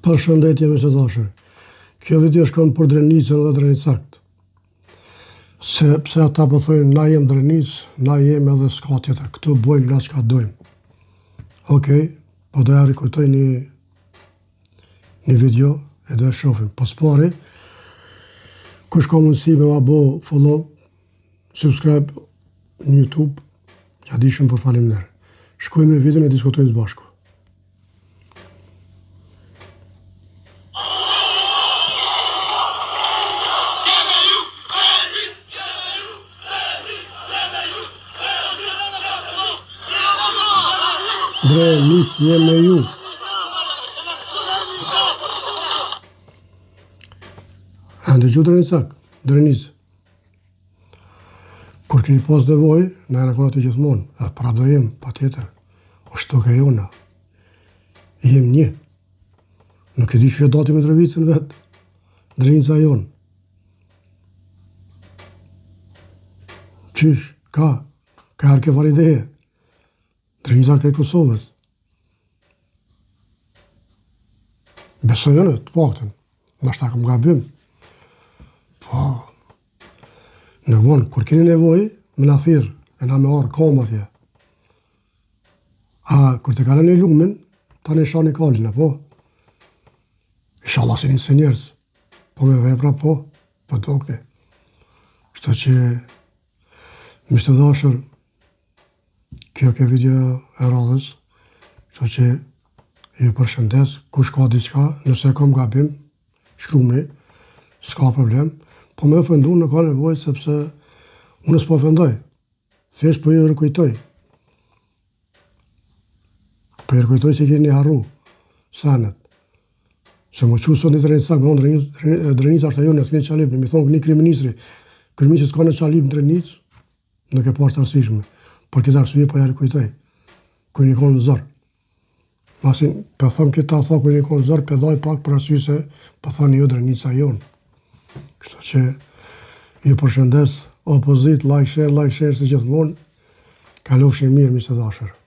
Përshëndetje miq të dashur. Kjo video shkon për Drenicën dhe Drenicakt. Se pse ata po thonë na jem Drenicë, na jem edhe s'ka tjetër. Këtu bojmë na çka dojmë. Okej, po do ja rikujtoj një një video e do e shohim. Po s'pari, kush ka mundësi me ma bo follow, subscribe në YouTube, ja di shumë për faleminderit. Shkojmë me videon e diskutojmë së bashku. Drenicë, jem me ju. A ndëgju Drenicak, Drenicë. Kur keni pas nevojë, na jena kon aty gjithmonë, edhe prapë do jem, patjetër. Është toka jona. Jem një. Nuk e di që e dati Mitrovicën vetë. Drenica jonë. Qysh, ka, ka herë ke farë ideje. Drenica krejt Kosovës. Besoj unë, të paktën. Ndoshta kam gabim. Po, në vonë, kur keni nevojë, me na thirrë, e na me ardhë kom atje. A, kur të kaloni lumin, tani shani kalin, apo? Inshallah s'jeni se njerëz. Po me vepra, po, po dokni. Kështu që, miq të dashur, Kjo ke video e radhës, kështu që ju përshëndes, kush ka diçka, nëse kam gabim, shkrumi, s'ka problem, po me ofendu nuk ka nevojë sepse unë s'po ofendoj, thjesht po ju rikujtoj. Po ju rikujtoj që keni harru senet. Se më qu sot një Drenicak, më thonë Drenica është e jona, s'keni ça lypni, mi thonë një kryeministri, kryeministri s'ka në ça lyp në Drenicë, Nuk e pashë të arsyeshme. Për këtë arsye po ja rikujtoj. Kur një konë zor. Masin, po thom këtë ta tha kur një konë zor, po daj pak për arsye se po thoni ju Drenica jonë. Kështu që ju përshëndes opozit, like, share, like, share, si gjithmonë. Kalofshi mirë, miq të dashur.